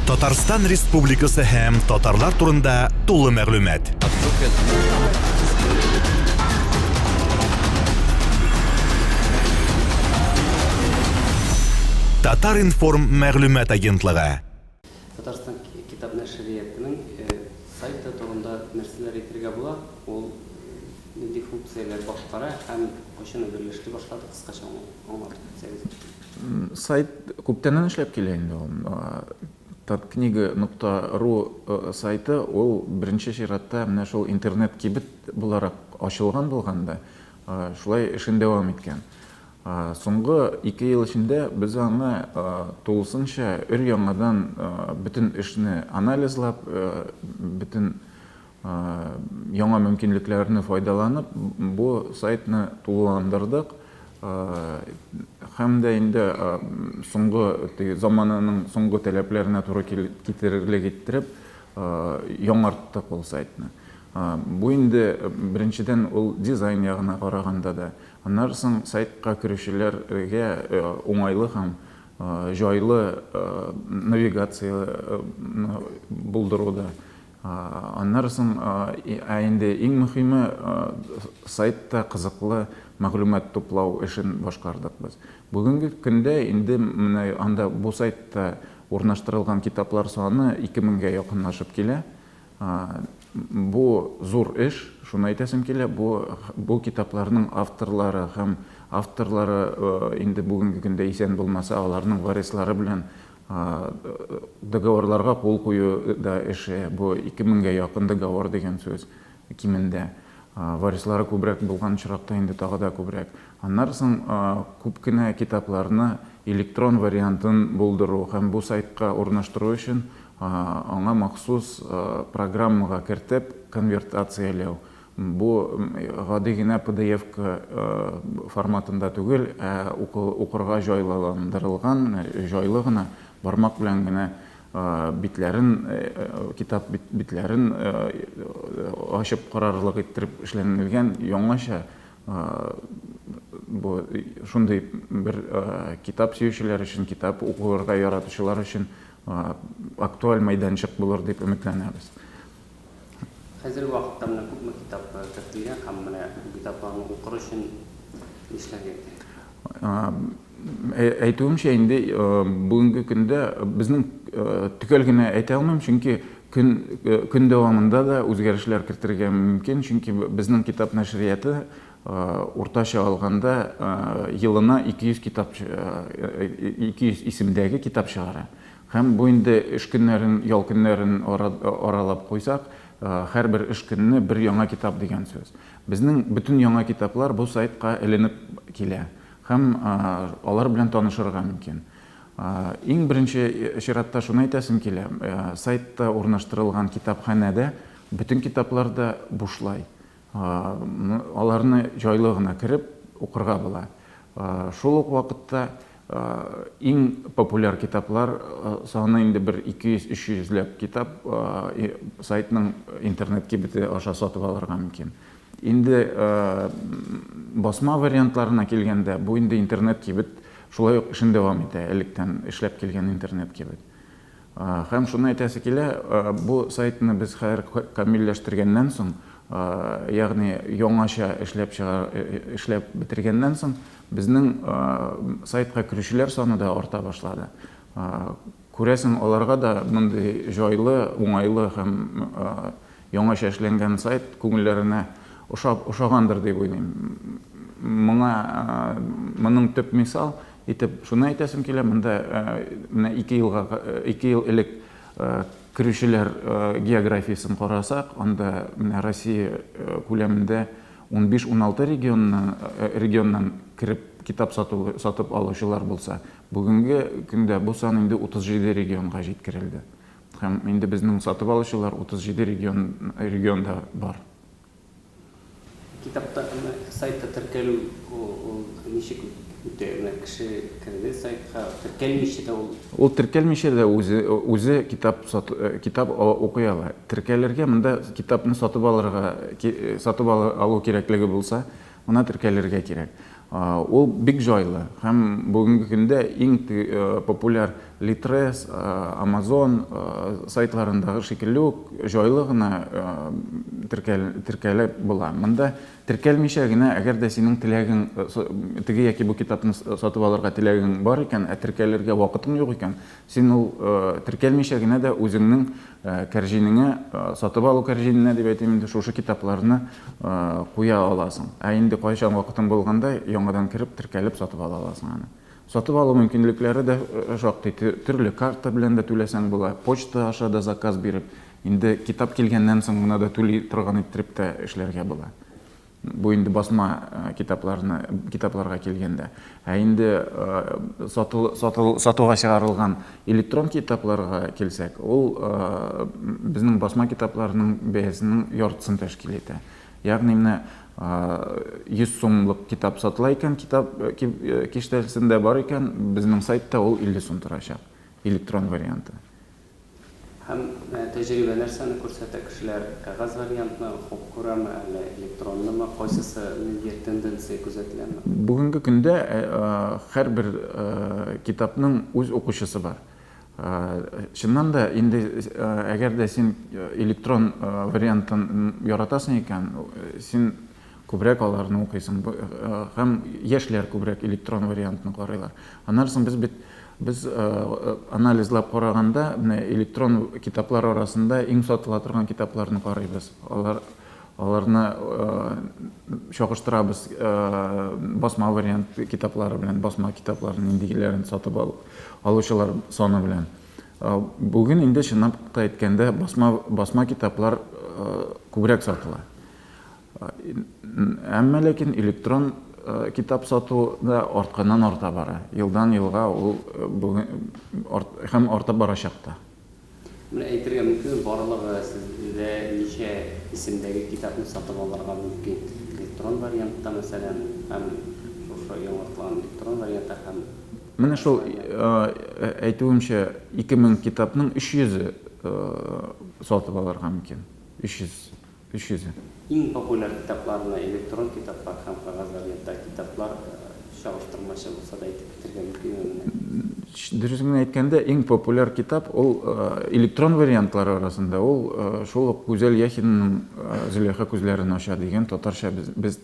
Татарстан Республикасы һәм татарлар турында тулы мәгълүмат. Татар-информ мәгълүмат агентлыгы. Татарстан китап нәшриятының сайты турында нәрсәләр әйтергә була? Ул нинди функцияләр башкара һәм кайчан әзерләште башлады, кыскача аңлатып китсәгез. Сайт күптәннән эшләп килә инде ул. Таткнига нокта ру сайты ул беренче чиратта менә шул интернет кибет буларак ачылган булган да, шулай эшен дәвам иткән. Соңгы 2 ел эчендә без аны тулысынча өр-яңадан бөтен эшне анализлап, бөтен Яңа мөмкинлекләрне файдаланып, бу сайтны тулыландырдык. Һәм дә инде соңгы теге замананың соңгы таләпләренә туры китерерлек иттереп яңарттык ул сайтны. Бу инде беренчедән ул дизайн ягына караганда да, аннары соң сайтка керүчеләргә уңайлы һәм җайлы навигация булдыру да. Аннары соң, ә инде иң мөхиме, сайтта кызыклы мәгълүмат туплау эшен башкардык без. Бүгенге көндә инде менә анда бу сайтта урнаштырылган китаплар саны 2000 гә якынлашып килә. Бу зур эш, шуны әйтәсем килә, бу, бу китапларның авторлары һәм авторлары инде бүгенге көндә исән булмаса, аларның варислары белән Договорларга кул кую да эше, бу 2000 гә якын договор дигән сүз кимендә. Варислары күбрәк булган очракта инде тагы да күбрәк. Аннары соң күп кенә китапларны электрон вариантын булдыру һәм бу сайтка урнаштыру өчен аңа махсус программага кертеп конвертацияләү. Бу гади генә PDF-ка форматында түгел, ә укырга җайлыландырылган, җайлы гына, бармак белән генә битләрен, китап битләрен ачып карарлык иттереп эшләнелгән яңача бу шундый бер китап сөючеләр өчен, китап укырга яратучылар өчен актуаль мәйданчык булыр дип өметләнәбез. Хәзерге вакытта менә күпме китап кертелгән һәм менә бу китапларны укыр өчен нишләргә кирәк? Әйтүемчә, инде бүгенге көндә безнең төгәл генә әйтә алмыйм, чөнки көн көн дәвамында да үзгәрешләр кертергә мөмкин, чөнки безнең китап нәшрияты уртача алганда елына 200 китап 200 исемдәге китап чыгара. Һәм бу инде эш көннәрен, ял көннәрен аралап куйсак, һәрбер эш көнне бер яңа китап дигән сүз. Безнең бөтен яңа китаплар бу сайтка эленеп килә һәм алар белән танышырга мөмкин. Иң беренче чиратта шуны әйтәсем килә, сайтта урнаштырылган китапханәдә бөтен китаплар да бушлай. Аларны җайлы гына кереп укырга була. Шул ук вакытта иң популяр китаплар саны инде бер 200-300 ләп китап сайтның интернет кибете аша сатып алырга мөмкин. Инде басма вариантларына килгәндә, бу инде интернет кибет шулай ук эшен дәвам итә, электән эшләп килгән интернет кибет. Һәм шуны әйтәсе килә, бу сайтны без хәзер камилләштергәннән соң, ягъни яңача эшләп чыгар, эшләп бетергәннән соң, безнең сайтка керүчеләр саны да арта башлады. Күрәсең, аларга да мондый җайлы, уңайлы һәм яңача эшләнгән сайт күңелләренә ошап, ошагандыр дип уйлыйм. Моңа, моның төп мисал итеп шуны әйтәсем килә, монда менә 2 елга, 2 ел элек керүчеләр географиясен карасак, анда менә Россия күләмендә 15-16 регионнан, регионнан кереп китап сату, сатып алучылар булса, бүгенге көндә бу сан инде 37 регионга җиткерелде. Һәм инде безнең сатып алучылар 37 регион, регионда бар. Китапта, сайтта теркәлү ул ничек үтә? Менә кеше керде сайтка, теркәлмичә дә ул. Ул теркәлмичә дә үзе, үзе китап сат, китап укый ала. Теркәлергә монда китапны сатып алырга, сатып алу кирәклеге булса, моны теркәлергә кирәк. Ул бик җайлы һәм бүгенге көндә иң популяр Литрес, Амазон сайтларындагы шикелле үк җайлы гына теркәлеп була. Монда теркәлмичә генә, әгәр дә синең теләгең теге яки бу китапны сатып алырга теләгең бар икән, ә теркәлергә вакытың юк икән, син ул теркәлмичә генә дә үзеңнең кәрҗинеңә, сатып алу кәрҗиненә дип әйтим инде, шушы китапларны куя аласың. Ә инде кайчан вакытың булганда, яңадан кереп, теркәлеп сатып ала аласың аны. Сатып алу мөмкинлекләре дә шактый. Төрле карта белән дә түләсәң була, почта аша да заказ биреп, инде китап килгәннән соң гына да түли торган иттереп тә эшләргә була. Бу инде басма китапларны, китапларга килгәндә. Ә инде сатыл, сатыл, сатуга чыгарылган электрон китапларга килсәк, ул безнең басма китапларның бәясенең яртысын тәшкил итә. Ягъни менә 100 сумлык китап сатыла икән, китап киштәсендә бар икән, безнең сайтта ул 50 сум торачак, электрон варианты. Һәм тәҗрибә нәрсәне күрсәтә, кешеләр кәгазь вариантны хуп күрәме, әллә электроннымы, кайсысы, ниндидер тенденция күзәтеләме? Бүгенге көндә һәрбер китапның үз укучысы бар. Чыннан да, инде әгәр дә син электрон вариантын яратасың икән, син күбрәк аларны укыйсың. Һәм яшьләр күбрәк электрон вариантны карыйлар. Аннан соң без бит без анализлап караганда, менә электрон китаплар арасында иң сатыла торган китапларны карыйбыз. Алар аларны чагыштырабыз басма вариант китаплары белән, басма китапларның ниндиләрен сатып алучылар саны белән. Бүген инде чынлап та әйткәндә басма басма китаплар күбрәк сатыла. Әмма ләкин электрон китап сату да артканнан арта бара. Елдан елга ул бүген һәм артып барачак та. Менә әйтергә мөмкинме, барлыгы сездә ничә исемдәге китапны сатып алырга мөмкин? Электрон вариантта, мәсәлән, һәм шушы яңартылган электрон вариантта һәм Менә шул әйтүемчә, 2000 китапның 300-е сатып алырга мөмкин. 300. 300. Иң популяр китапларны, электрон китаплар һәм кәгазь варианттагы китаплар чагыштырмача булса да әйтеп китәргә мөмкинме менә? Дөресен генә әйткәндә, иң популяр китап ул электрон вариантлары арасында ул шул ук Гүзәл Яхинаның Зөләйха күзләрен ача дигән татарча без, без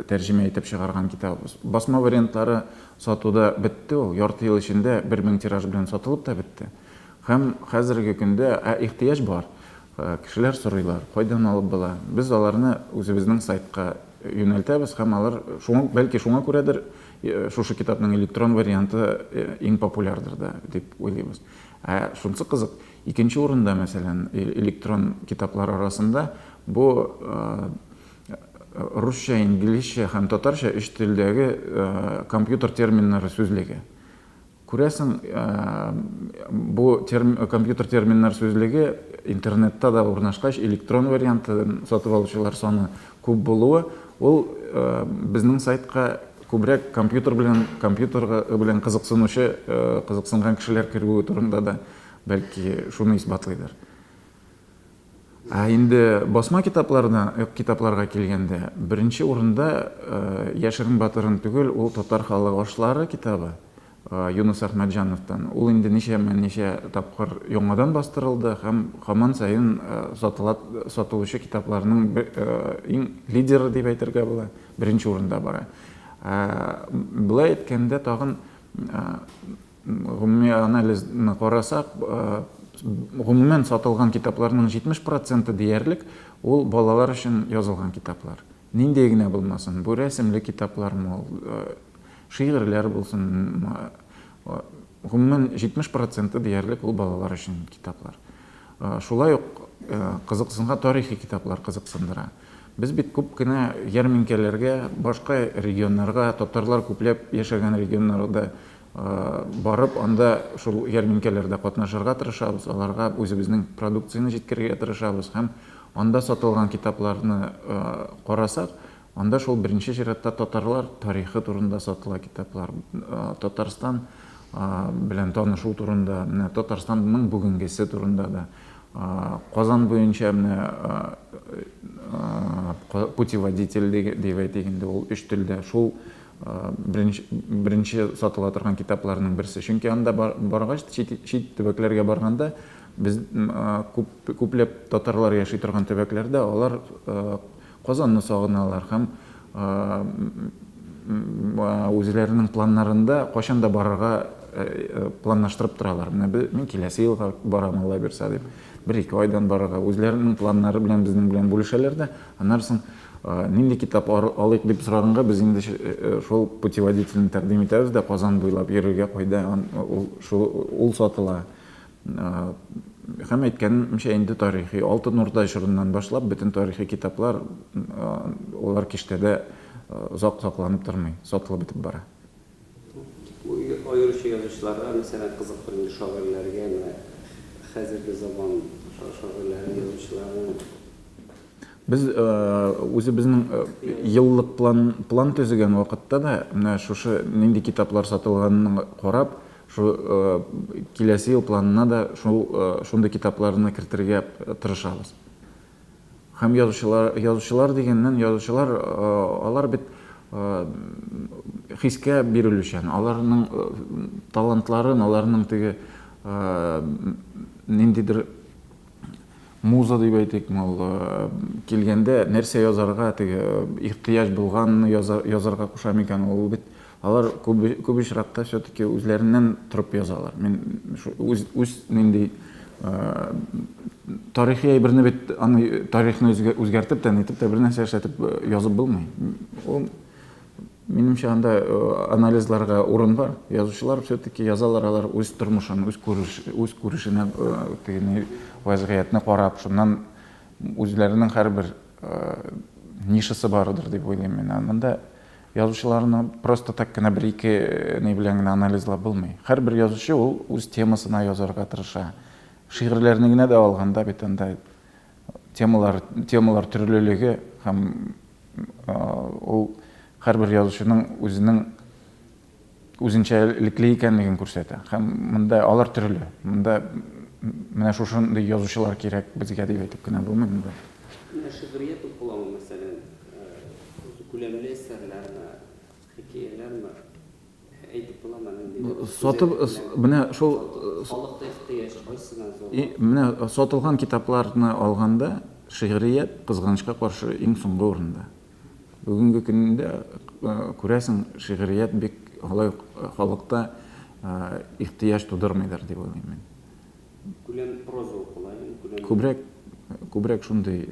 тәрҗемә итеп чыгарган китабыбыз. Басма вариантлары сатуда бетте ул, ярты ел эчендә 1000 тираж белән сатылып та бетте. Һәм хәзерге көндә, ә ихтыяҗ бар. Кешеләр сорыйлар, кайдан алып була? Без аларны үзебезнең сайтка юнәлтәбез һәм алар шуңа, бәлки шуңа күрәдер, шушы китапның электрон варианты иң популярдыр да дип уйлыйбыз. Ә шунысы кызык, икенче урында, мәсәлән, электрон китаплар арасында бу русча, инглизчә һәм татарча өч телдәге компьютер терминнары сүзлеге. Күрәсең, бу компьютер терминнар сүзлеге интернетта да урнашкач, электрон вариантын сатып алучылар саны күп булуы, ул безнең сайтка күбрәк компьютер белән компьютер белән кызыксынучы, кызыксынган кешеләр керүе турында да бәлки шуны исбатлыйдыр. Ә инде басма китапларына, китапларга килгәндә, беренче урында Яшерен батырын түгел, ул Татар халык ашлары китабы Юныс Әхмәтҗановтан. Ул инде ничәмә-ничә тапкыр яңадан бастырылды һәм һаман саен сатыла, сатылучы китапларның иң лидеры дип әйтергә була, беренче урында бара. Ә болай әйткәндә тагын Гомуми анализны карасак, гомумән сатылган китапларның 70 проценты диярлек ул балалар өчен язылган китаплар. Нинди генә булмасын, бу рәсемле китаплармы ул, шигырьләр булсын, гомумән 70 проценты диярлек ул балалар өчен китаплар. Шулай ук кызыксынган тарихи китаплар кызыксындыра. Без бит күп кенә ярминкәләргә, башка регионнарга, татарлар күпләп яшәгән регионнарда барып, анда шул ярминкәләрдә катнашырга тырышабыз, аларга үзебезнең продукцияне җиткерергә тырышабыз һәм анда сатылган китапларны карасак, анда шул беренче чиратта татарлар тарихы турында сатыла китаплар, Татарстан белән танышу турында, менә Татарстанның бүгенгесе турында да, Казан буенча менә путеводитель дип әйтик инде, ул өч телдә шул. Беренче, беренче сатыла торган китапларның берсе. Чөнки анда баргач, чит, чит төбәкләргә барганда, без күп, күпләп татарлар яши торган төбәкләрдә алар Казанны сагыналар һәм үзләренең планнарында кайчан да барырга планлаштырып торалар. Менә мин киләсе елга барам, Алла бирса дип. Бер-ике айдан барырга. Үзләренең планнары белән безнең белән бүлешәләр дә, аннан соң нинди китап алыйк дип сораганга без инде шул путеводительне тәкъдим итәбез дә, Казан буйлап йөрергә кайда ул шул ул сатыла. Һәм әйткәнемчә, инде тарихи Алтын Урда чорыннан башлап бөтен тарихи китаплар алар киштәдә озак сакланып тормый, сатылып бетеп бара. Аеруча язучыларга, мәсәлән, кызыктыр инде шагыйрьләргә, менә хәзерге заман шагыйрьләре, язучыларының. Без үзебезнең еллык план, план төзегән вакытта да менә шушы нинди китаплар сатылганын карап, шу киләсе ел планына да шул шундый китапларны кертергә тырышабыз. Һәм язучылар, язучылар дигәннән, язучылар алар бит хискә бирелүчән, аларның талантларын, аларның теге ниндидер муза дип әйтикме ул, килгәндә нәрсә язарга, теге ихтыяҗ булганны язарга куша микән ул бит. Алар күп, күп очракта все-таки үзләреннән торып язалар. Мин үз, үз нинди тарихи әйберне бит аны тарихны үзгәртеп тә, нитеп тә бер нәрсә эшләтеп язып булмый. Ул минемчә анда анализларга урын бар. Язучылар все-таки язалар алар үз тормышын, үз күреш, үз күрешенә теге вазгыятьне карап, шуннан үзләренең һәрбер нишасы бардыр дип уйлыйм мин. Монда Язучыларны просто так кына бер-ике ни белән генә анализлап булмый. Һәрбер язучы ул үз темасына язарга тырыша. Шигырьләрне генә дә алганда бит анда темалар, темалар төрлелеге һәм ул һәрбер язучының үзенең үзенчәлекле икәнлеген күрсәтә. Һәм монда алар төрле. Монда менә шушындый язучылар кирәк безгә дип әйтеп кенә булмый монда. Менә шигърият укыламы, мәсәлән, күләмле әсәрләрме, хикәяләрме, әйтеп буламы ниндидер? Сатып, менә шул Халыкта ихтыяҗ кайсына зур? Менә сатылган китапларны алганда, шигърият, кызганычка каршы, иң соңгы урында. Бүгенге көндә, күрәсең, шигърият бик алай ук халыкта ихтыяҗ тудырмыйдыр дип уйлыйм мин. Күләм проза укыла, әйеме? Күләм. Күбрәк, күбрәк шундый.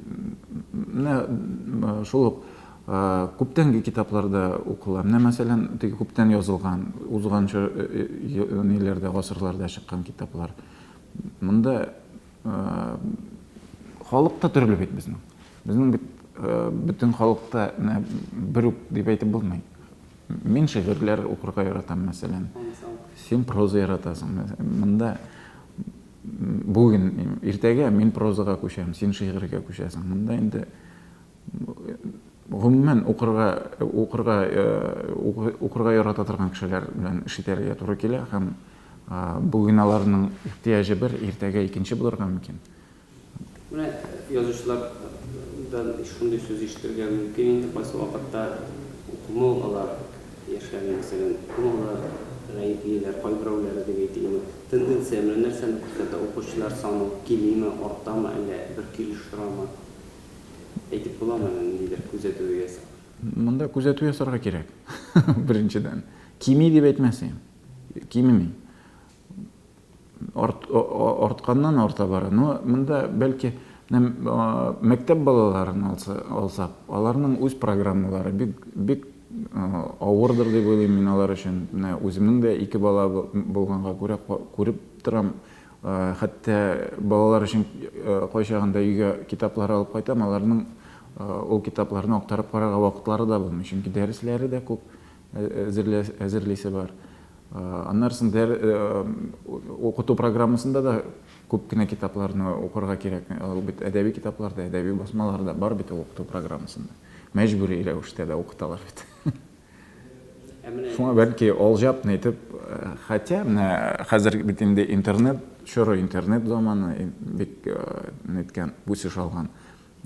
Менә шул ук күптәнге китаплар да укыла. Менә, мәсәлән, теге күптән язылган, узган чор ниләрдә, гасырларда чыккан китаплар. Монда Халык та төрле бит безнең. Безнең бит бөтен халык та менә бер үк дип әйтеп булмый. Мин шигырьләр укырга яратам, мәсәлән. Син проза яратасың. Монда бүген, иртәгә мин прозага күчәм, син шигырьгә күчәсең. Монда инде гомумән укырга укырга укырга ярата торган кешеләр белән эш итәргә туры килә һәм бүген аларның ихтыяҗы бер, иртәгә икенче булырга мөмкин. Менә язучылардан шундый сүз ишетергә мөмкин инде, кайсы вакытта укымау алар, яшьләрне, мәсәлән, укымауда гаеплиләр, кайберәүләре дип әйтик инде. Тенденция менә нәрсәне күрсәтә, укучылар саны кимиме, артамы, әллә бер килеш торамы? Әйтеп буламы әллә ниндидер күзәтү ясап? Монда күзәтү ясарга кирәк, беренчедән. Кими дип әйтмәс идем. Кимеми. Арт, артканнан арта бара. Но монда бәлки мәктәп балаларын алса, алсак, аларның үз программалары бик бик авырдыр дип уйлыйм мин алар өчен. Менә үземнең дә ике бала булганга күрә күреп торам. Хәтта балалар өчен кайчагында өйгә китаплар алып кайтам, аларның ул китапларны актарып карарга вакытлары да булмый, чөнки дәресләре дә күп әзерлисе бар. Аннары соң укыту программасында да күп кенә китапларны укырга кирәк. Ул бит әдәби китаплар да, әдәби басмалар да бар бит ул укыту программасында. Мәҗбүри рәвештә дә укыталар бит. Шуңа бәлки алҗап нитеп, хотя менә хәзер бит инде интернет чоры, интернет заманы бик ниткән, үсеш алган.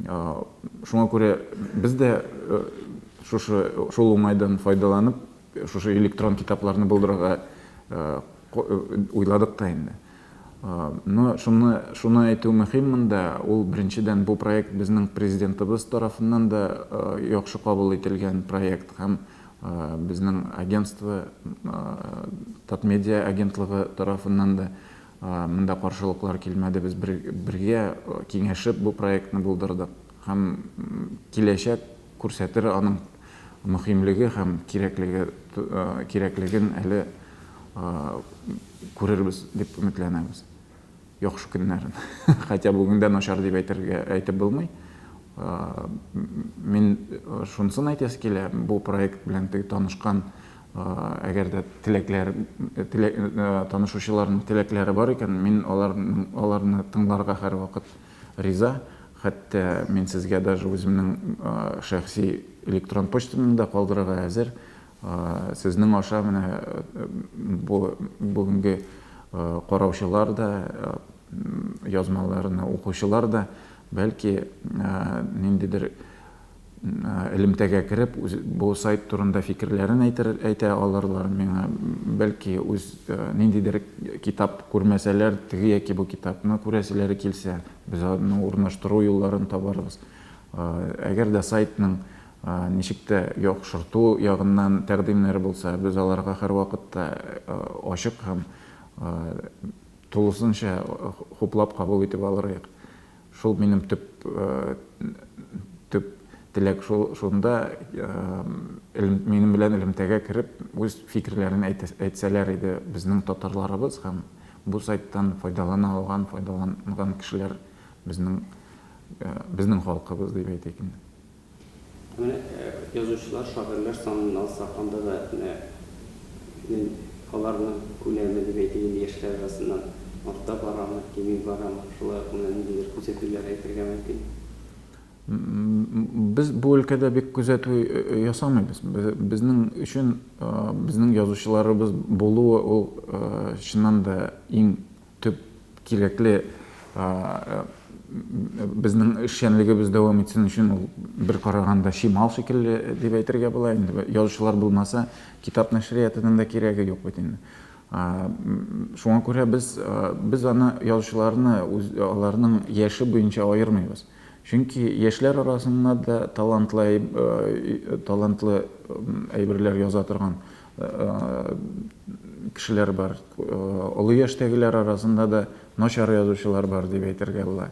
Шуңа күрә без дә шушы шул уңайдан файдаланып, шушы электрон китапларны булдырырга уйладык та инде. Но шуны, шуны әйтү мөһим монда, ул беренчедән бу проект безнең президентыбыз тарафыннан да яхшы кабул ителгән проект һәм безнең агентство, Татмедиа агентлыгы тарафыннан да монда каршылыклар килмәде. Без бергә киңәшеп бу проектны булдырдык һәм киләчәк күрсәтер аның мөһимлеге һәм кирәклеге кирәклеген әле күрербез дип өметләнәбез. Яхшы көннәрен. Хотя бүген дә начар дип әйтергә әйтеп булмый. Мин шунысын әйтәсе килә, бу проект белән теге танышкан, әгәр дә теләкләр, теләк, танышучыларның теләкләре бар икән, мин аларның аларны тыңларга һәрвакыт риза. Хәтта мин сезгә даже үземнең шәхси электрон почтамны да калдырырга әзер. Сезнең аша менә бу бүгенге караучылар да, язмаларны укучылар да, бәлки, ниндидер элемтәгә кереп, бу сайт турында фикерләрен әйтер, әйтә алырлар миңа. Бәлки, үз ниндидер китап күрмәсәләр, теге яки бу китапны күрәселәре килсә, без аны урнаштыру юлларын табарбыз. Әгәр дә сайтның ничек тә яхшырту ягыннан тәкъдимнәр булса, без аларга һәрвакытта ачык һәм тулысынча хуплап кабул итеп алырыек. Шул минем төп төп теләк шул шунда минем белән элемтәгә кереп үз фикерләрен әйтсәләр иде безнең татарларыбыз һәм бу сайттан файдалана алган, файдаланган кешеләр безнең безнең халкыбыз дип әйтик инде. Ә менә язучылар, шагыйрьләр санын алсак, анда да менә аларның күләме дип әйтик инде, яшьләр арасыннан арта барамы, кими барамы, шулай ук менә ниндидер күзәтүләр әйтергә мөмкин. Без бу өлкәдә бик күзәтү ясамыйбыз. Безнең өчен безнең язучыларыбыз булуы ул чыннан да иң Төп кирәкле безнең эшчәнлегебез дәвам итсен өчен ул бер караганда чимал шикелле дип әйтергә була инде. Язучылар булмаса, китап нәшриятының да кирәге юк бит инде. Шуңа күрә без без аны язучыларны үз аларның яше буенча аермыйбыз. Чөнки яшьләр арасында да талантлы талантлы әйберләр яза торган кешеләр бар. Олы яшьтәгеләр арасында да начар язучылар бар дип әйтергә була.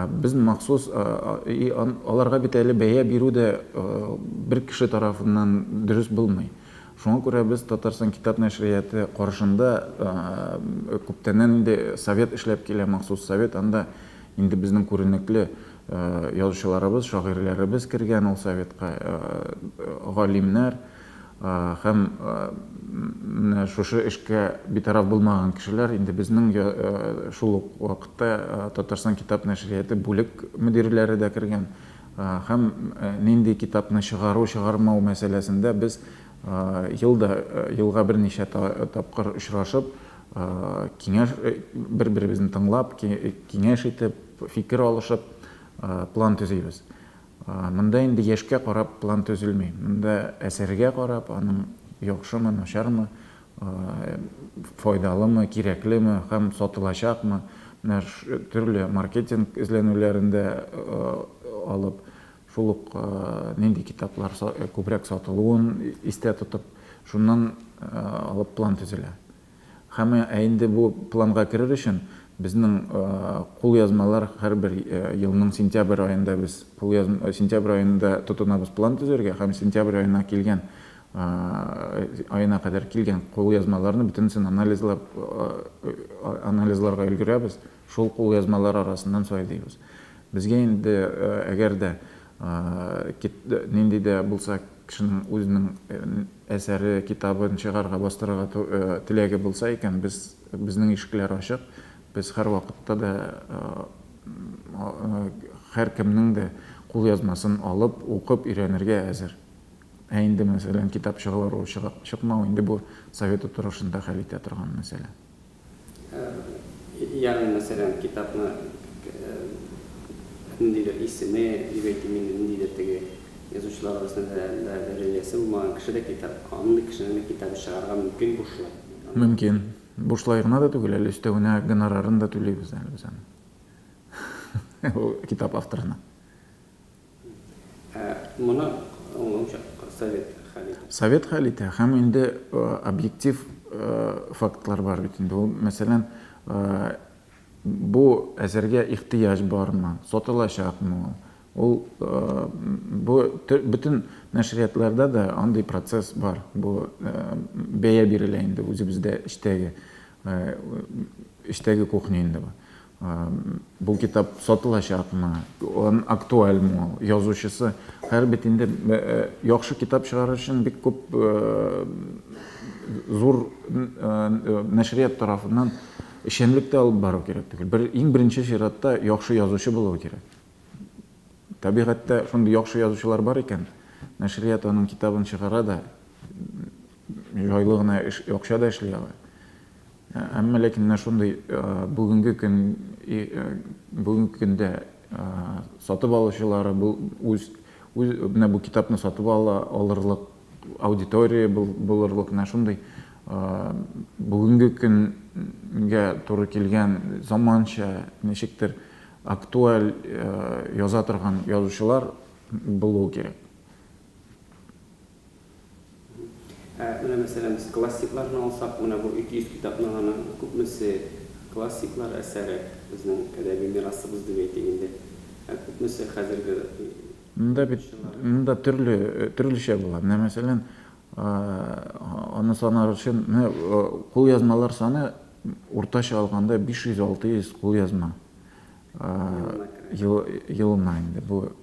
Без махсус аларга бит әле бәя бирү дә бер кеше тарафыннан дөрес булмый. Шуңа күрә без Татарстан китап нәшрияты каршында күптәннән инде совет эшләп килә, махсус совет. Анда инде безнең күренекле язучыларыбыз, шагыйрьләребез кергән ул советка, галимнәр. Һәм менә шушы эшкә битараф булмаган кешеләр инде безнең шул ук вакытта Татарстан китап нәшрияты бүлек мөдирләре дә кергән. Һәм нинди китапны чыгару-чыгармау мәсьәләсендә без ел да елга берничә тапкыр очрашып, киңәш бер-беребезне тыңлап, киңәш итеп, фикер алышып, план төзибез. Монда инде яшькә карап план төзелми. Монда әсәргә карап, аның яхшымы, начармы, файдалымы, кирәклеме һәм сатылачакмы, менә төрле маркетинг эзләнүләрен дә алып, шул ук нинди китаплар күбрәк сатылуын истә тотып, шуннан алып план төзелә. Һәм ә инде бу планга керер өчен безнең кулъязмалар һәрбер елның сентябрь аенда без кулъязма сентябрь аенда тотынабыз план төзергә һәм сентябрь аена килгән аена кадәр килгән кулъязмаларны бөтенесен анализлап анализларга өлгерәбез. Шул кулъязмалар арасыннан сайлыйбыз. Безгә инде әгәр дә нинди дә булса кешенең үзенең әсәре, китабын чыгарга, бастырырга теләге булса икән, без, безнең ишекләр ачык. Без һәрвакытта да һәркемнең дә кулъязмасын алып, укып, өйрәнергә әзер. Ә инде, мәсәлән, китап чыгару, чыкмау инде бу совет утырышында хәл итә торган мәсьәлә. Ягъни, мәсәлән, китапны ниндидер исеме, дип әйтим инде, ниндидер теге. Язучылар арасында да дәрәҗәсе булмаган кеше дә китап, андый кешенең дә китабы чыгарга мөмкин бушлай. Мөмкин. Бушлай гына да түгел, әле өстәвенә гонорарын да түлибез әле без аның. Ул китап авторына. Ә моны аңлауча совет хәл итә. Совет хәл итә һәм инде объектив фактлар бар бит инде. Ул, мәсәлән, бу әсәргә ихтыяҗ бармы, сатылачакмы ул? Ул бу бөтен нәшриятларда да андый процесс бар. Бу бәя бирелә инде үзебездә эчтәге эчтәге кухня инде бу. Бу китап сатылачакмы, он актуальмы ул, язучысы. Хәер бит инде яхшы китап чыгарыр өчен бик күп зур нәшрият тарафыннан эшчәнлек тә алып бару кирәк түгел. Бер иң беренче чиратта яхшы язучы булуы кирәк. Табигатьтә шундый яхшы язучылар бар икән, нәшрият аның китабын чыгара да, җайлы гына эш, акча да эшли ала. Әмма ләкин менә шундый бүгенге көн бүгенге көндә сатып алучылары бу үз үз менә бу китапны сатып ала алырлык аудитория булырлык менә шундый бүгенге көнгә туры килгән заманча ничектер актуаль яза торган язучылар булуы кирәк. Ә менә, мәсәлән, без классикларны алсак, менә бу 200 китапның аның күпмесе классиклар әсәре, безнең әдәби мирасыбыз дип әйтик инде, ә күпмесе хәзерге Монда бит, монда төрле, төрлечә була. Менә, мәсәлән, аны санар өчен, менә кулъязмалар саны уртача алганда 500-600 кулъязма. Елына инде бу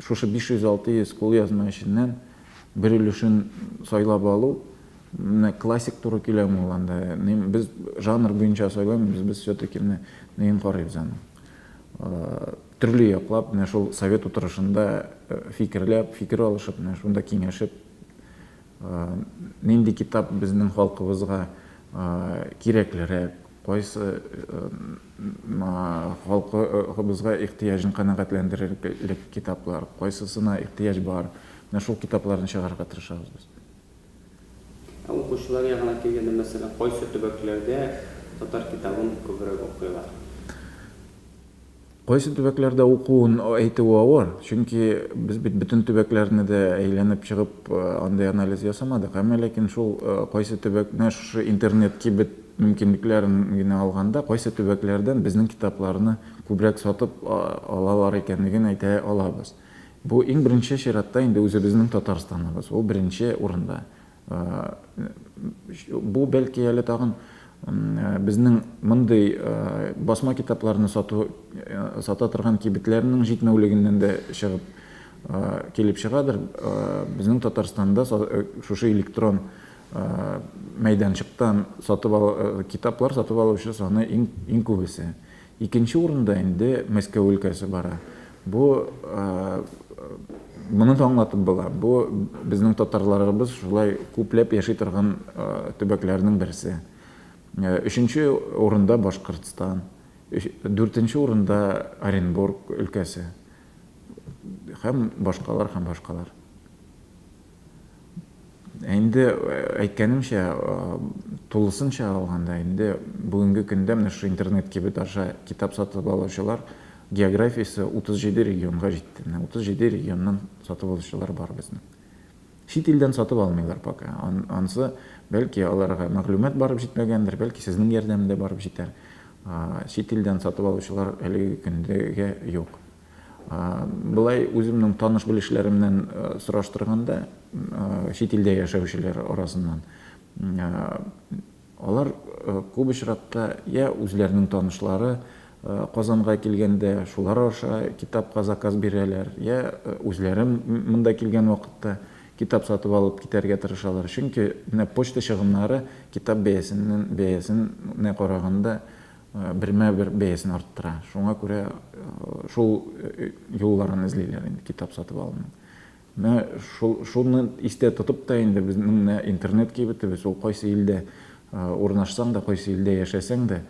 шушы 500-600 кулъязма эченнән бер өлешен сайлап алу менә классик туры киләме ул анда? Без жанр буенча сайламыйбыз, без все-таки менә неен карыйбыз аның. Төрле яклап, менә шул совет утырышында фикерләп, фикер алышып, менә шунда киңәшеп Нинди китап безнең халкыбызга кирәклерәк, кайсы халкыбызга ихтыяҗын канәгатьләндерерлек китаплар, кайсысына ихтыяҗ бар, менә шул китапларны чыгарырга тырышабыз без. Ә укучылар ягына килгәндә, мәсәлән, кайсы төбәкләрдә татар китабын күбрәк укыйлар? Кайсы төбәкләрдә укуын әйтүе авыр, чөнки без бит бөтен төбәкләрне дә әйләнеп чыгып андый анализ ясамадык. Әмма ләкин шул кайсы төбәк, менә шушы интернет кибет мөмкинлекләрен генә алганда, кайсы төбәкләрдән безнең китапларны күбрәк сатып алалар икәнлеген әйтә алабыз. Бу иң беренче чиратта инде үзебезнең Татарстаныбыз, ул беренче урында. Бу бәлки әле тагын безнең мондый басма китапларны сату сата торган кибетләрнең җитмәүлегеннән дә чыгып килеп чыгадыр. Безнең Татарстанда шушы электрон мәйданчыктан сатып ал китаплар сатып алучы саны иң иң күбесе. Икенче урында инде Мәскәү өлкәсе бара. Бу моны да аңлатып була. Бу безнең татарларыбыз шулай күпләп яши торган төбәкләрнең берсе. Өченче урында Башкортстан, дүртенче урында Оренбург өлкәсе һәм башкалар һәм башкалар. Ә инде әйткәнемчә, тулысынча алганда, инде бүгенге көндә менә шушы интернет кибет аша китап сатып алучылар географиясе 37 регионга җитте. Менә 37 регионнан сатып алучылар бар безнең. Чит илдән сатып алмыйлар пока. Ансы, бәлки, аларга мәгълүмат барып җитмәгәндер, бәлки, сезнең ярдәм дә барып җитәр. Чит илдән сатып алучылар әлеге көндәгә юк. Болай үземнең таныш-белешләремнән сораштырганда, чит илдә яшәүчеләр арасыннан, алар күп очракта я үзләренең танышлары Казанга килгәндә, шулар аша китапка заказ бирәләр, я үзләре монда килгән вакытта китап сатып алып китәргә тырышалар. Чөнки менә почта чыгымнары китап бәясеннән бәясенә караганда бермә-бер бәясен арттыра. Шуңа күрә шул юлларын эзлиләр инде китап сатып алуның. Менә шул шуны истә тотып та инде безнең менә интернет кибетебез, ул кайсы илдә урнашсаң да, кайсы илдә яшәсәң дә,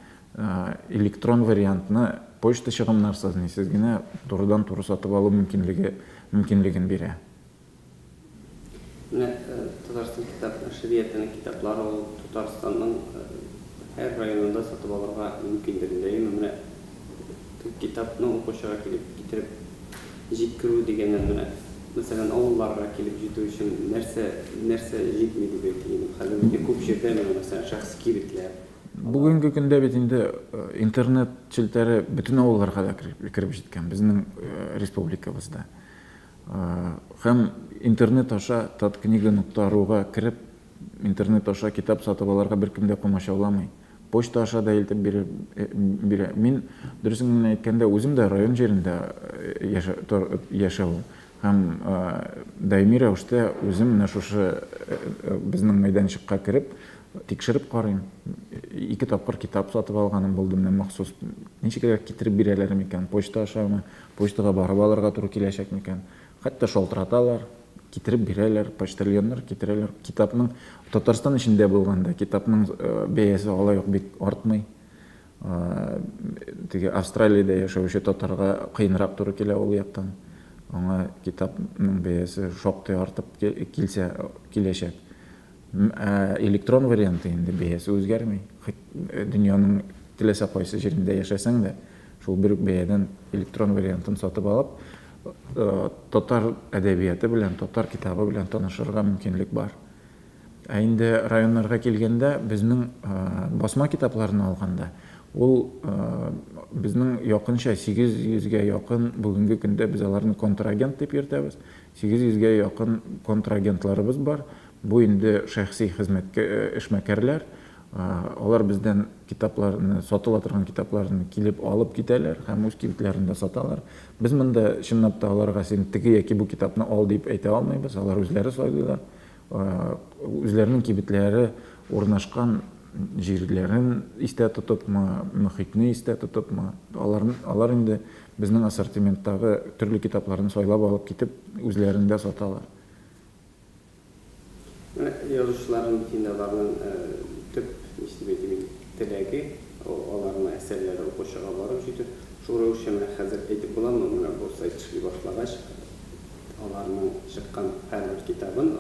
электрон вариантны почта чыгымнарсыз, нисез генә турыдан-туры сатып алу мөмкинлеге мөмкинлеген бирә. Менә Татарстан китап нәшриятының китаплары ул Татарстанның һәр районында сатып алырга мөмкиндер инде, әйеме? Менә китапны укучыга килеп китереп җиткерү дигәннән менә, мәсәлән, авылларга килеп җитү өчен нәрсә нәрсә җитми дип әйтик инде. Хәзер бит күп җирдә менә, мәсәлән, шәхси кибетләр. Бүгенге көндә бит инде интернет челтәре бөтен авылларга да кереп җиткән безнең республикабызда. Һәм интернет аша таткнига нокта руга кереп, интернет аша китап сатып алырга беркем дә комачауламый. Почта аша да илтеп бирә. Мин, дөресен генә әйткәндә, үзем дә район җирендә яшәвем һәм даими рәвештә үзем менә шушы безнең мәйданчыкка кереп, тикшереп карыйм. Ике тапкыр китап сатып алганым булды менә махсус. Ничегрәк китереп бирәләр микән, почта ашамы, Почтага барып алырга туры киләчәк микән? Хәтта шалтыраталар, китереп бирәләр, почтальоннар китерәләр. Китапның Татарстан эчендә булганда китапның бәясе алай ук бик артмый. Теге Австралиядә яшәүче татарга кыенрак туры килә ул яктан. Аңа китапның бәясе шактый артып килсә киләчәк. Ә электрон варианты инде бәясе үзгәрми. Хоть дөньяның теләсә кайсы җирендә яшәсәң дә, шул бер үк бәядән электрон вариантын сатып алып, татар әдәбияты белән, татар китабы белән танышырга мөмкинлек бар. Ә инде районнарга килгәндә, безнең басма китапларны алганда, ул безнең якынча 800 гә якын бүгенге көндә без аларны контрагент дип йөртәбез. 800 гә якын контрагентларыбыз бар. Бу инде шәхси хезмәткә эшмәкәрләр. Алар бездән китапларны, сатыла торган китапларны килеп алып китәләр һәм үз кибетләрендә саталар. Без монда чынлап та аларга син теге яки бу китапны ал дип әйтә алмыйбыз. Алар үзләре сайлыйлар. Үзләренең кибетләре урнашкан җирләрен истә тотыпмы, мөхитне истә тотыпмы, алар, алар инде безнең ассортименттагы төрле китапларны сайлап алып китеп, үзләрендә саталар. Менә язучыларның бит инде аларның төп, ничек дип әйтим инде, теләге, ул аларның әсәрләре укучыга барып җитү. Шул рәвешчә менә хәзер әйтеп буламы, менә бу сайт эшли башлагач, аларның чыккан һәрбер китабын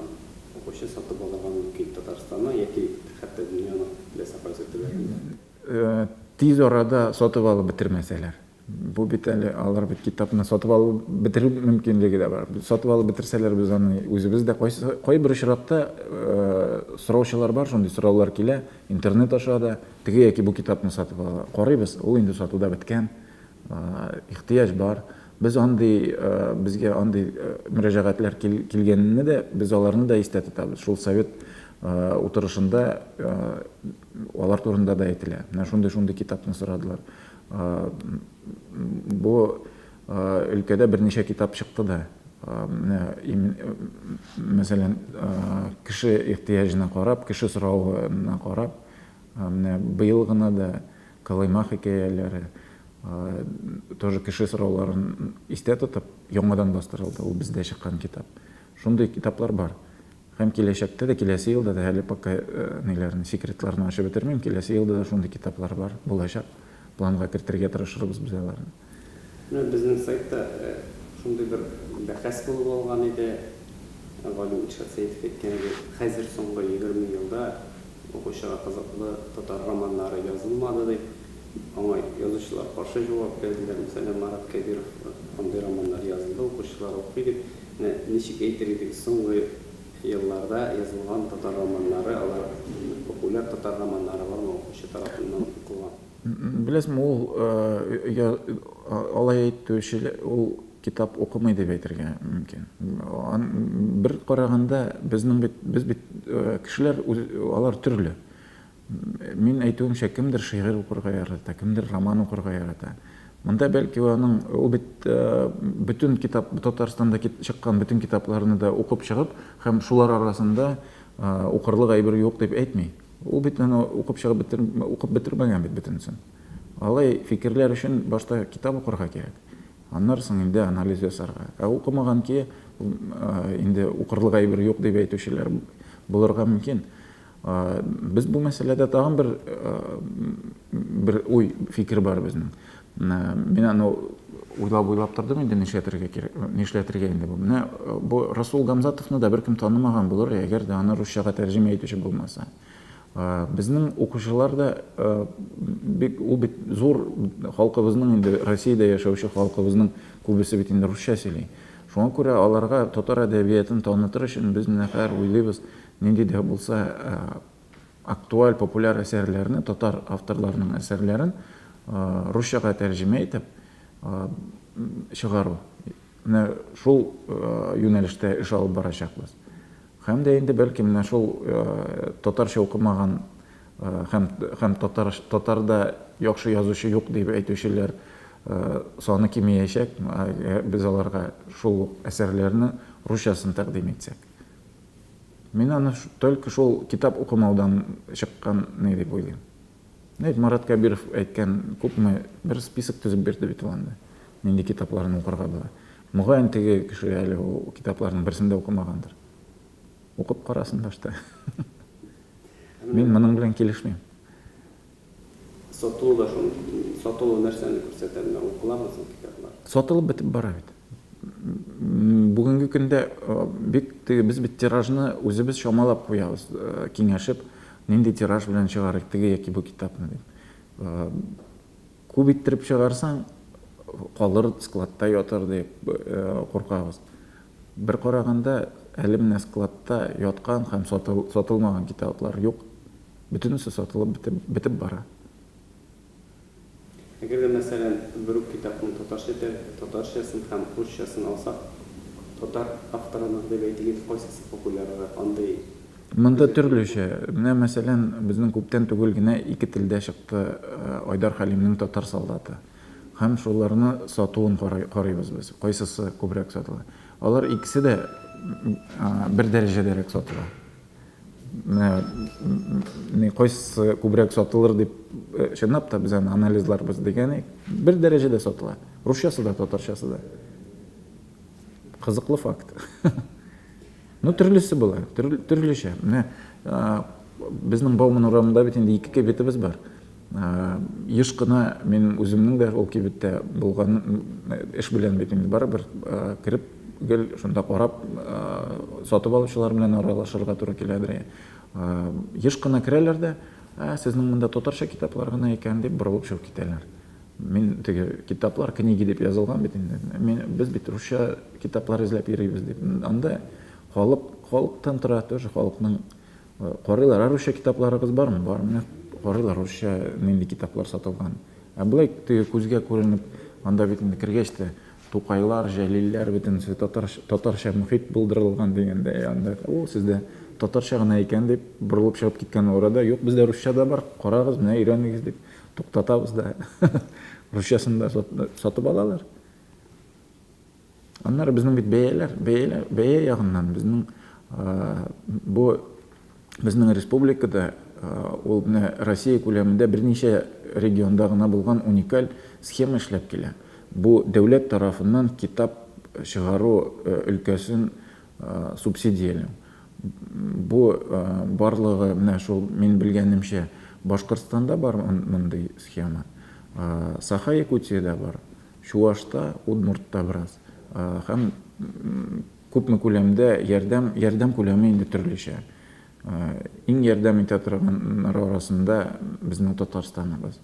укучы сатып алырга мөмкин Татарстанның яки хәтта дөньяның теләсә кайсы төбәгендә. Тиз арада сатып алып бетермәсәләр. Бу бит әле алар бит китапны сатып алып бетерү мөмкинлеге дә бар. Сатып алып бетерсәләр, без аны үзебез дә кайсы кайбер очракта сораучылар бар, шундый сораулар килә, интернет аша да теге яки бу китапны сатып ала. Карыйбыз, ул инде сатуда беткән, ихтыяҗ бар. Без андый безгә андый мөрәҗәгатьләр килгәнне дә без аларны да истә тотабыз. Шул совет утырышында алар турында да әйтелә. Менә шундый-шундый китапны сорадылар. Бу өлкәдә берничә китап чыкты да. Менә, мәсәлән, кеше ихтыяҗына карап, кеше соравына карап, менә быел гына да Колыма хикәяләре тоже кеше сорауларын истә тотып, яңадан бастырылды. Ул бездә чыккан китап. Шундый китаплар бар. Һәм киләчәктә дә, киләсе елда да, әле пока ниләрне, секретларны ачып бетермим, киләсе елда да шундый китаплар бар, булачак. Планга кертергә тырышырбыз без аларны. Менә безнең сайтта шундый бер бәхәс булып алган иде, галим Илшат Сәетов әйткән иде, хәзер соңгы 20 елда укучыга кызыклы татар романнары язылмады дип, аңа язучылар каршы җавап бирделәр, мәсәлән, Марат Кәбиров андый романнар язылды, укучылар укый дип. Менә ничек әйтер идек, соңгы елларда язылган татар романнары, алар популяр татар романнары бармы укучы тарафыннан укылган? Беләсеңме, ул алай әйтүче, ул китап укымый дип әйтергә мөмкин. Бер караганда, безнең бит, без бит кешеләр алар төрле. Мин әйтүемчә, кемдер шигырь укырга ярата, кемдер роман укырга ярата. Монда бәлки аның ул бит бөтен китап Татарстанда чыккан бөтен китапларны да укып чыгып һәм шулар арасында укырлык әйбер юк дип әйтми. Ул бит аны укып чыгып бетер, укып бетермәгән бит бөтенесен. Алай фикерләр өчен башта китап укырга кирәк. Аннары соң инде анализ ясарга. Ә укымаган ки, инде укырлык әйбер юк дип әйтүчеләр булырга мөмкин. Без бу мәсьәләдә тагын бер бер уй, фикер бар безнең. Мин аны уйлап-уйлап тордым инде нишләтергә кирәк, нишләтергә инде бу. Менә бу Расул Гамзатовны да беркем танымаган булыр, әгәр дә аны русчага тәрҗемә итүче булмаса. Безнең укучылар да бик ул бит зур халкыбызның инде Россиядә яшәүче халкыбызның күбесе бит инде русча сөйли. Шуңа күрә аларга татар әдәбиятын танытыр өчен без менә хәзер уйлыйбыз, нинди дә булса актуаль, популяр әсәрләрне, татар авторларының әсәрләрен русчага тәрҗемә итеп чыгару. Менә шул юнәлештә эш алып барачакбыз. Һәм дә инде бәлки менә шул татарча укымаган һәм һәм татар татарда яхшы язучы юк дип әйтүчеләр саны кимеячәк, без аларга шул ук әсәрләрне русчасын тәкъдим итсәк. Мин аны только шул китап укымаудан чыккан ни дип уйлыйм. Әйт, Марат Кәбиров әйткән күпме бер список төзеп бирде бит ул анда. Нинди китапларны укырга була. Мөгаен теге кеше әле ул китапларның берсен дә укымагандыр. Укып карасын башта. Мин моның белән килешмим. Сатылу да шул, сатылу нәрсәне күрсәтә, менә укыламы соң китаплар? Сатылып бетеп бара бит. Бүгенге көндә бик теге без бит тиражны үзебез чамалап куябыз, киңәшеп, нинди тираж белән чыгарыйк теге яки бу китапны дип. Күп иттереп чыгарсаң, калыр, складта ятыр дип куркабыз. Бер караганда, әле менә складта яткан һәм сатылмаган китаплар юк. Бөтенесе сатылып бетеп, бетеп бара. Әгәр дә, мәсәлән, бер үк китапның татарча тәр, татарчасын һәм русчасын алсак, татар авторының дип әйтик инде, кайсысы популяррак, андый Монда төрлечә. Менә, мәсәлән, безнең күптән түгел генә ике телдә чыкты Айдар Хәлимнең Татар солдаты. Һәм шуларны сатуын карый, карыйбыз без, кайсысы күбрәк сатыла. Алар икесе дә бер дәрәҗәдәрәк сатыла. Менә ни кайсысы күбрәк сатылыр дип, чынлап та без аны анализларбыз дигән идек. Бер дәрәҗәдә сатыла. Русчасы да, татарчасы да. Кызыклы факт. Ну, төрлесе була, төрлечә. Менә безнең Бауман урамында бит инде ике кибетебез бар. Еш кына мин үземнең дә ул кибеттә булган эш белән бит инде барыбер кереп гел шунда карап сатып алучылар белән аралашырга туры киләдер. Еш кына керәләр дә, ә, сезнең монда татарча китаплар гына икән дип борылып чыгып китәләр. Мин теге китаплар, книги дип язылган бит инде. Мин без бит русча китаплар эзләп йөрибез дип. Анда халык халыктан тора тоже халыкның Карыйлар, ә русча китапларыгыз бармы? Бар. Менә карыйлар, русча нинди китаплар сатылган. Ә болай теге күзгә күренеп, анда бит инде кергәч тә Тукайлар, Җәлилләр бөтенесе татар, татарча мохит булдырылган дигәндәй, анда, о, сездә татарча гына икән дип борылып чыгып киткән арада, юк, бездә русча да бар, карагыз, менә өйрәнегез дип туктатабыз да. Русчасын да сатып алалар. Аннары безнең бит бәяләр, бәяләр, бәя ягыннан безнең бу безнең республикада ул менә Россия күләмендә берничә регионда гына булган уникаль схема эшләп килә. Бу дәүләт тарафыннан китап чыгару өлкәсен субсидияләү. Бу барлыгы менә шул мин белгәнемчә Башкортстанда бар мондый схема, Саха-Якутиядә бар. Чуашта, удмуртта бераз. Һәм күпме күләмдә ярдәм, ярдәм күләме инде төрлечә. Иң ярдәм итә торганнар арасында безнең Татарстаныбыз.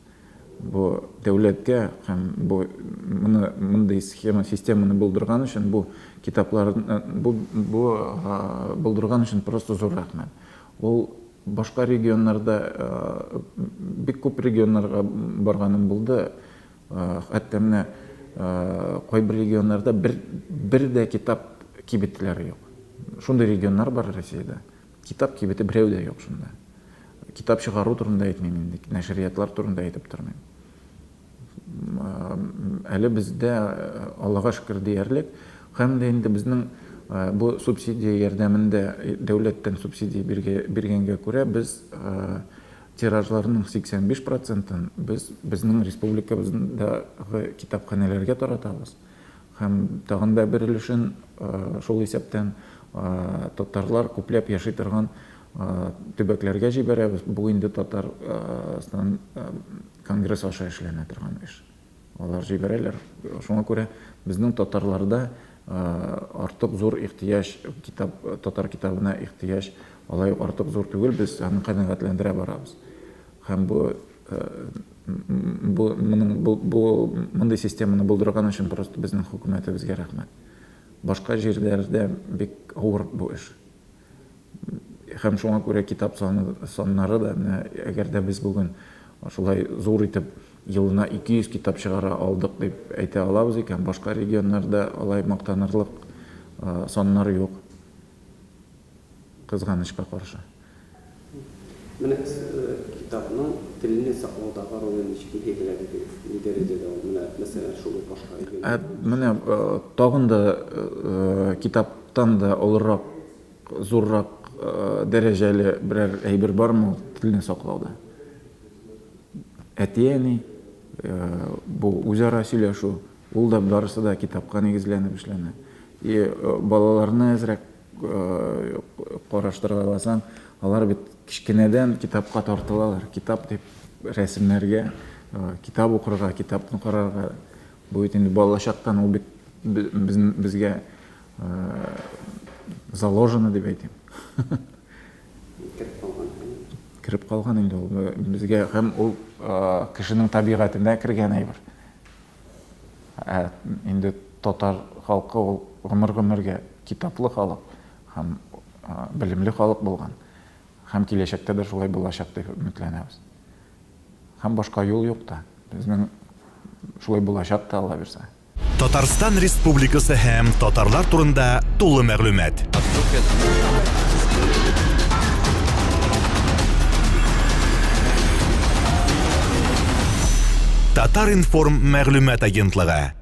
Бу дәүләткә һәм бу моны мондый схема, системаны булдырган өчен, бу китапларны бу бу булдырган өчен просто зур рәхмәт. Ул башка регионнарда бик күп регионнарга барганым булды. Хәтта менә кайбер регионнарда бер, бер дә китап кибетләре юк. Шундый регионнар бар Россиядә. Китап кибете берәү дә юк шунда. Китап чыгару турында әйтмим инде, нәшриятлар турында әйтеп тормыйм. Әле бездә, Аллага шөкер диярлек, һәм дә инде безнең бу субсидия ярдәмендә, дәүләттән субсидия биргәнгә күрә без Тиражларның 85 процентын без безнең республикабыздагы китапханәләргә таратабыз һәм тагын да бер өлешен, шул исәптән татарлар күпләп яши торган төбәкләргә җибәрәбез. Бу инде Татарстан конгресс аша эшләнә торган эш. Алар җибәрәләр. Шуңа күрә безнең татарларда артык зур ихтыяҗ, китап, татар китабына ихтыяҗ алай ук артык зур түгел, без аны канәгатьләндерә барабыз. Һәм бу бу моның бу, бу мондый системаны булдырган өчен просто безнең хөкүмәтебезгә рәхмәт. Башка җирләрдә бик авыр бу эш. Һәм шуңа күрә китап саны, саннары да, менә әгәр дә без бүген шулай зур итеп елына 200 китап чыгара алдык дип әйтә алабыз икән, башка регионнарда алай мактанырлык саннар юк. Кызганычка каршы. Менә китапның телне саклаудагы ролен ничек билгеләр идегез? Ни дәрәҗәдә ул? Менә, мәсәлән, шул ук башка регионнарда. Ә менә тагын да китаптан да олырак, зуррак дәрәҗәле берәр әйбер бармы ул телне саклауда? Әти-әни, бу үзара сөйләшү, ул да барысы да китапка нигезләнеп эшләнә. И балаларны әзрәк караштыргаласаң, алар бит кечкенәдән китапка тартылалар. Китап дип рәсемнәргә, китап укырга, китапны карарга. Бу бит инде балачактан ул бит безгә заложено дип әйтим. Кереп калган. Кереп калган инде ул безгә һәм ул кешенең табигатенә кергән әйбер. Ә инде татар халкы ул гомер-гомергә китаплы халык һәм белемле халык булган. Һәм киләчәктә дә шулай булачак дип өметләнәбез. Һәм башка юл юк та. Безнең шулай булачак та, Алла бирсә. Татарстан Республикасы һәм татарлар турында тулы мәгълүмат. Татар-информ мәгълүмат агентлыгы.